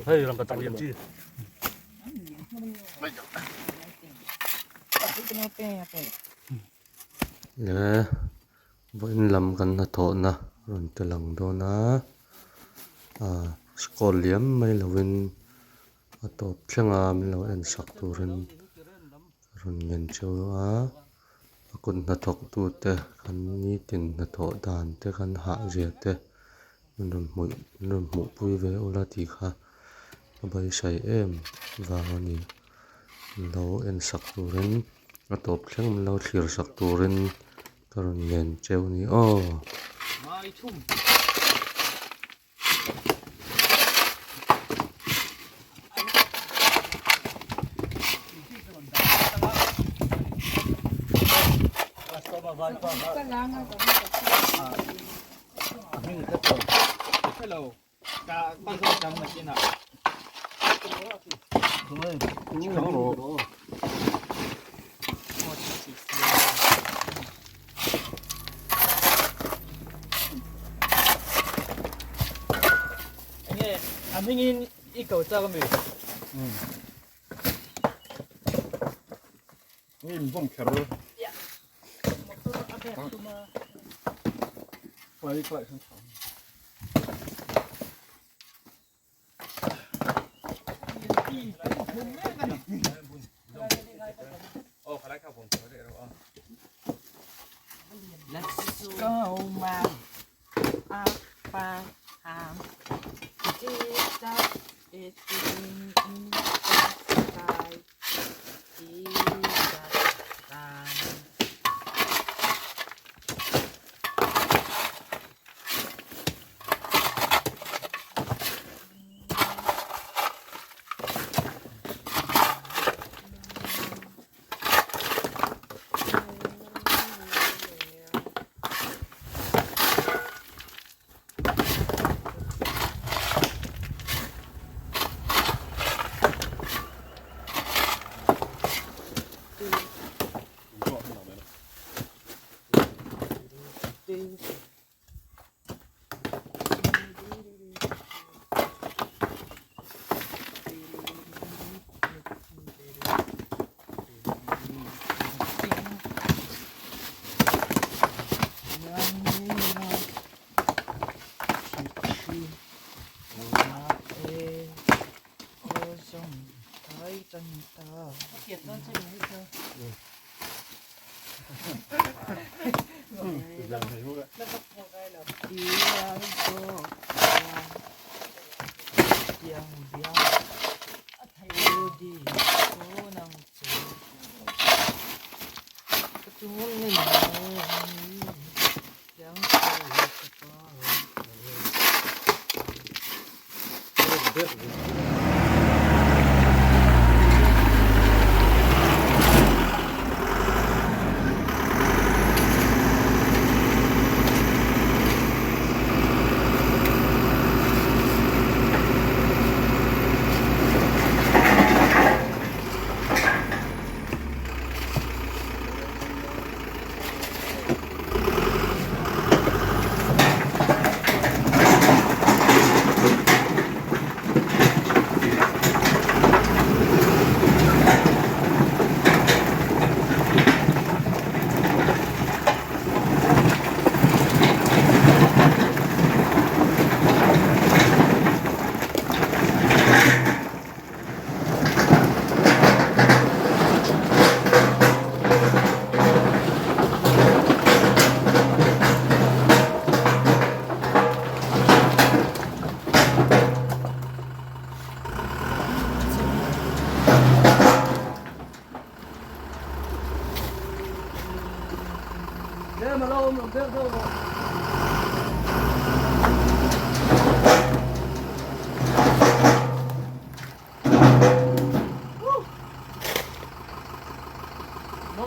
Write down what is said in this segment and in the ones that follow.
Hei rangka chak lian chi. Le vawiin lam kan hnathawhna rawn ti lang dawn a, ah scroll liam mai lovin a tawp thleng a min lo en sak turin ka rawn ngen cheu a, a kut hnathawk tute kan nitin hnathawh dan te kan hah zia te min rawn hmuh min rawn hmuh pui ve ula tih kha ka beisei em vang a ni min lo en sak turin a tawp thleng min lo thlir sak turin ka rawn ngen cheu a ni aw. A hmingin i ko chak ami? Nge in vawm kher? Khlai khlai khan tha. Let's go man up and Jesus is in the sky. Jesus time.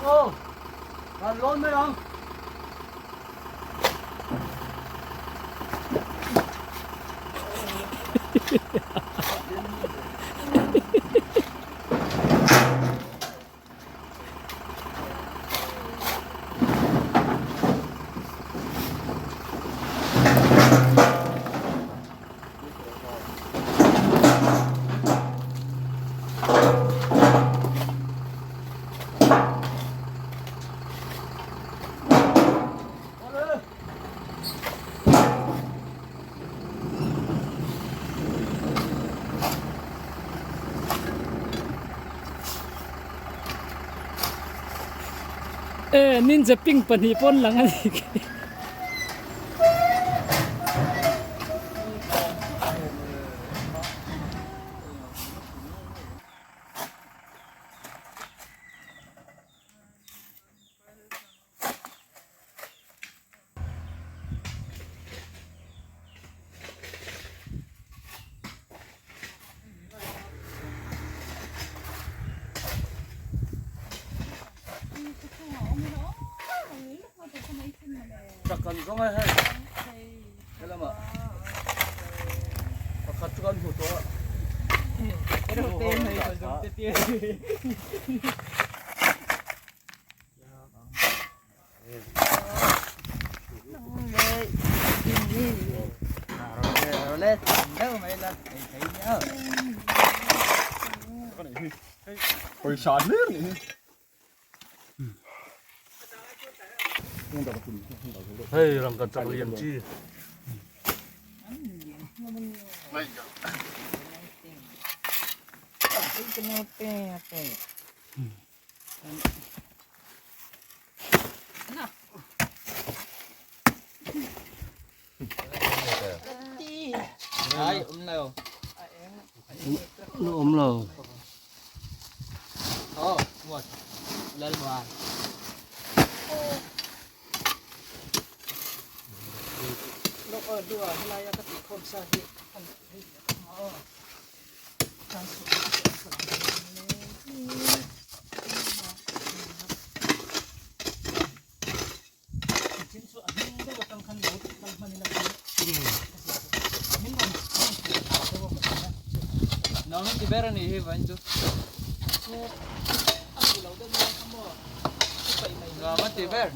Aw, kan lawn mai ang. E ninja pink pahnih pawn lang a ni khi. Kan zawng a hei helamah pakhat chu kan hmu tawh a. Pawisa hlir nih hi. Hei rangka chak lian chi. Ai, um lo. Nó awm lo. Oh, what? Lal muan. Lok aw dua helai a ka tih khawm sa hi an hei aw. Nang ti ber ani hi vain chu. Nga ma ti ber.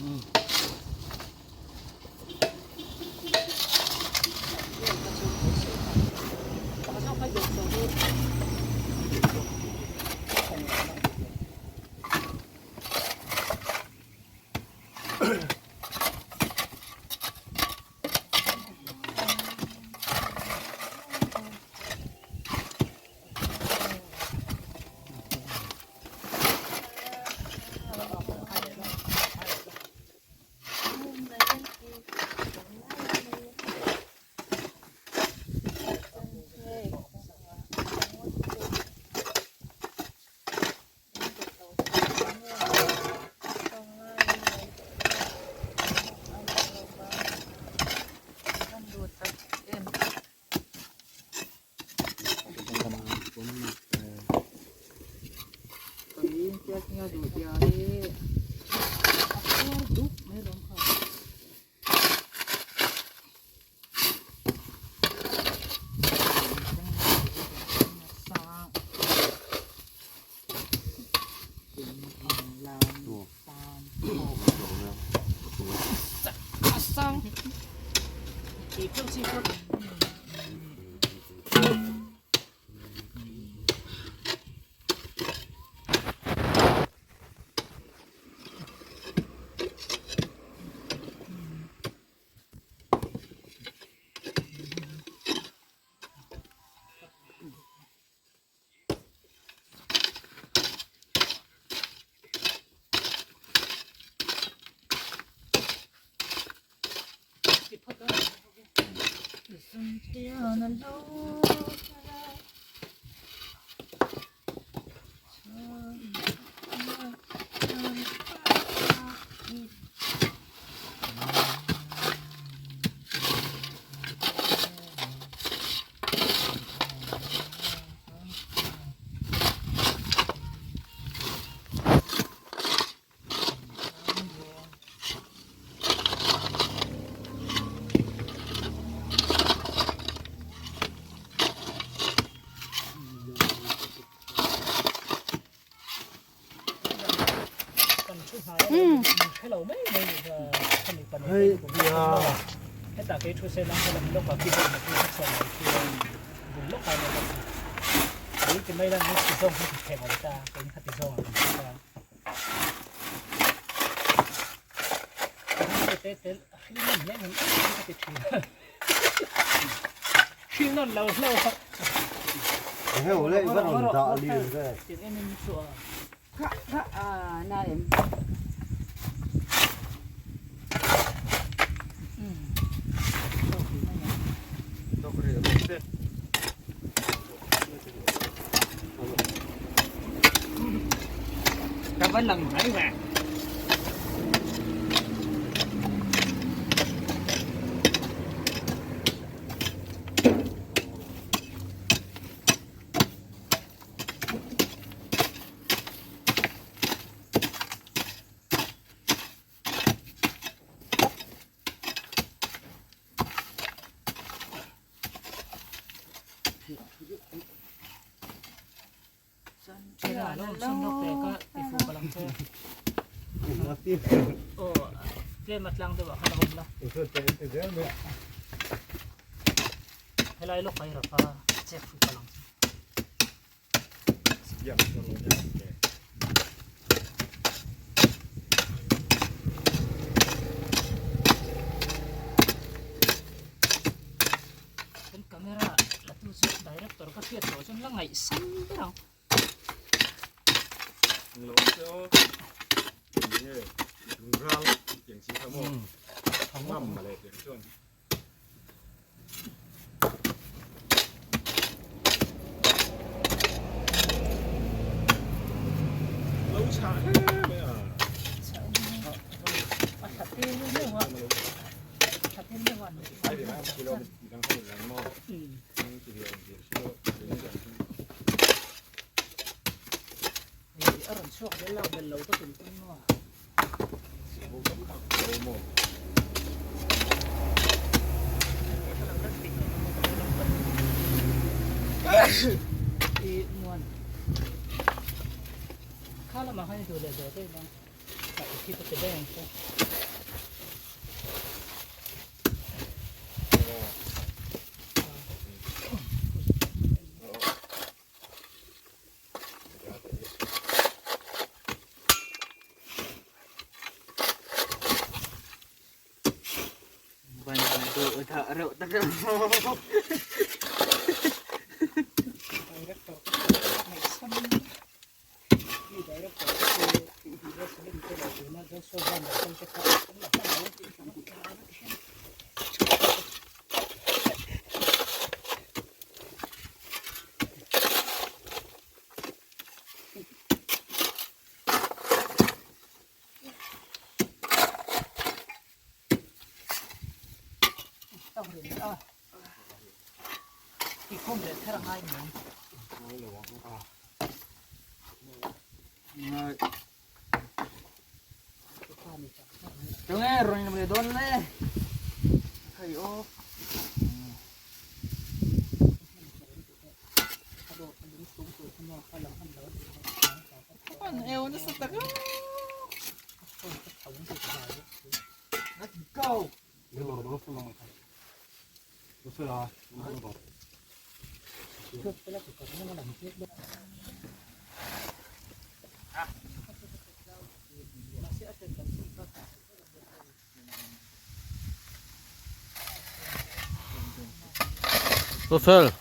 Hotel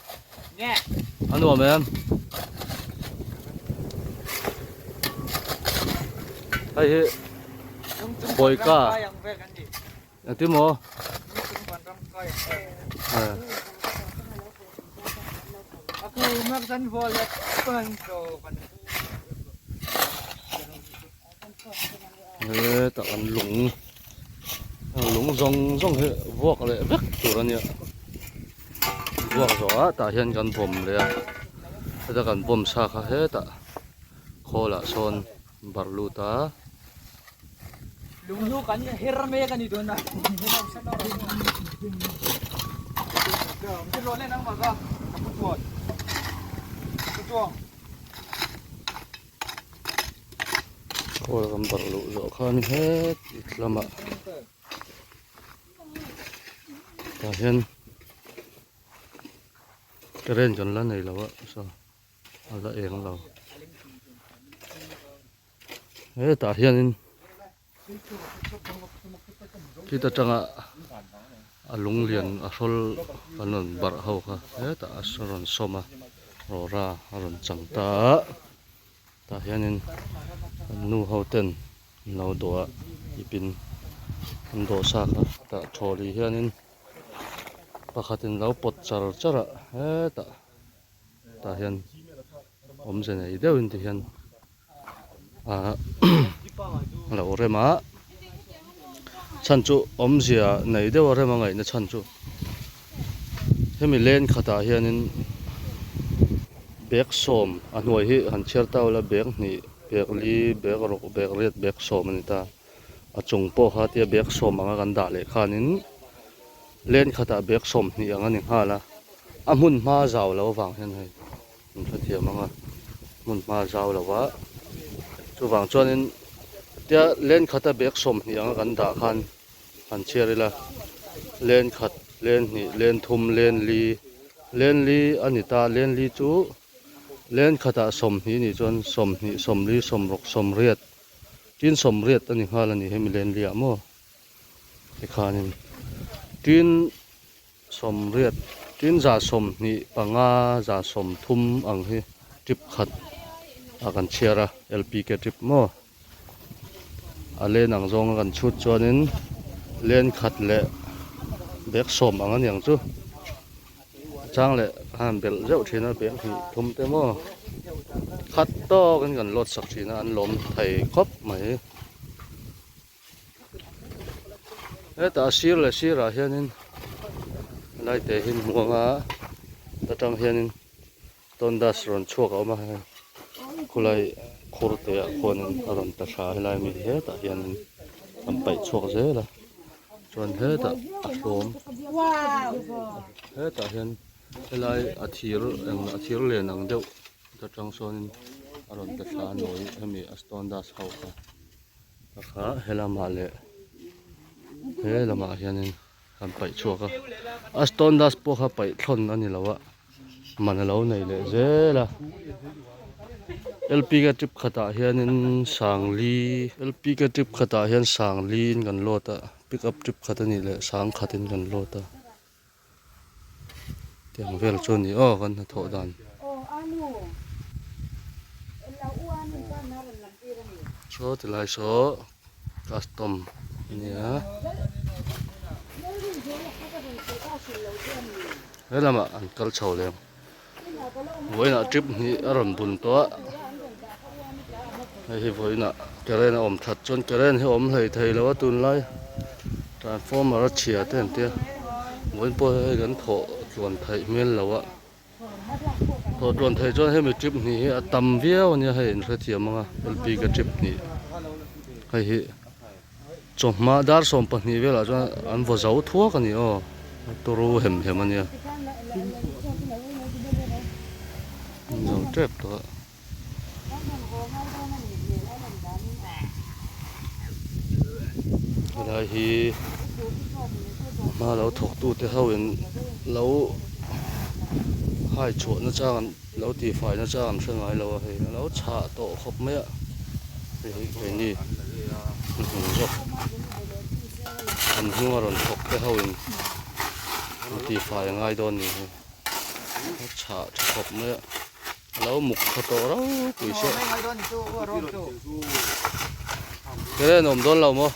a nuam em hei hi Bawika engtin maw hetah kan lung lung zawng zawng hi vuak leh vek tur a nia vuak zawh ah tah hian kan bawm leh a heta kan bawm sa kha hetah khawl ah sawn barh lut a. Lung chu kan her mek a ni tuna. Khawl kan barh luh zawh khan het lamah tah hian current kan la nei lo a saw a la eng lo hetah hianin khit atanga a lung lian a hrawl kan rawn barh ho kha hetah a rawn sawm a rawra a rawn chang ta a tah hianin an nu ho ten an lo dawh a ipin an dawh sa kha tah thawli hianin pakhatin lo pawt char char a hetah tah hian awmze nei deuhin ti hian ah a lo rem a chhan chu awmzia nei deuh a rem a ngaihna chhan chu hemi lane khatah hianin bag sawm a hnuai hi han chhiar ta ula bag hnih bag li bag ruk bag riat bag sawm a ni ta a chung pawh kha tia bag sawm anga kan dah leh khanin lane khatah bag sawmhnih ang a ni nghal a a hmun hma zau lo avang hian hei. An hrethiam ang a, hmun hma zau lo a, chuvang chuanin tia len khata bag 20 anga kan dah khan han chhiar ila, len khat, len hnih, len thum, len li, len li a ni ta, len li chu len khatah 20 nih chuan 20, 40, 60, 80, tin 80 a ni nghal a ni hemi len li ah maw tikhanin tin. Sawmriat tin 25 30 ang hi trip khat ah kan chhiar a lpk trip maw a len ang zawnga kan chhut chuanin len khat leh bag sawm ang a niang chu a chang leh a han belh zeuh thin a bag hnih thum te maw khat tawkin kan load sak thin a an lawm thei khawp mai. Hetah sir leh sirah hianin helai te hi hmuang a ta tang hianin stone dust rawn chhuak a awm a hei khulai khur te ah khuanin a rawn ta thla a helai mi hetah hianin an paih chhuak zel a chuan hetah a hlawm hetah hian helai a thir eng a thir len ang deuh ta tang sawnin a rawn ta thla a nawi hemi a stone dust ho kha. Kha helamah leh he lamah hianin kan paih chhuak a a stone dust pawh kha paih thlawn a ni lo a man a lo nei leh zel a lpk trip khatah hianin sangli lpk trip khatah hian sangli in kan load a pick up trip khat a nih leh sangkhat in kan load a tiang vel chu a ni aw kan hnathawh dan. Saw tilai saw custom a nia he lamah an kal chho lem vawiinah trip hnih a rawn bun tawh a hei hi vawiinah current a awm that chuan current hi a awm hlei thei lo a tunlai transformer a chhia te an tia vawiin pawh hei kan thawh tluan theih hmel lo a thawh tluan theih chuan hemi trip hnih hi a tam viau a nia hei in hrethiam ang a lp ka trip hnih hei hi chawhma dar 12 velah chuan an vaw zo thuak a ni aw a turu hem hem a nia an zo tep tawh a. Helai hi a hma lo thawk tu te ho in lo hai chhuah na chang an lo tih fai na chang an hre ngai lo a hei a lo chhah tawh khawp mai a hei hi keini hnuhnung zawk an hnung a rawn thawk te ho in an tih fai a ngai dawn ni hi a chhah tha khawp mai a. A lo muk tha tawh ropui se. Keren awm dawn lo maw?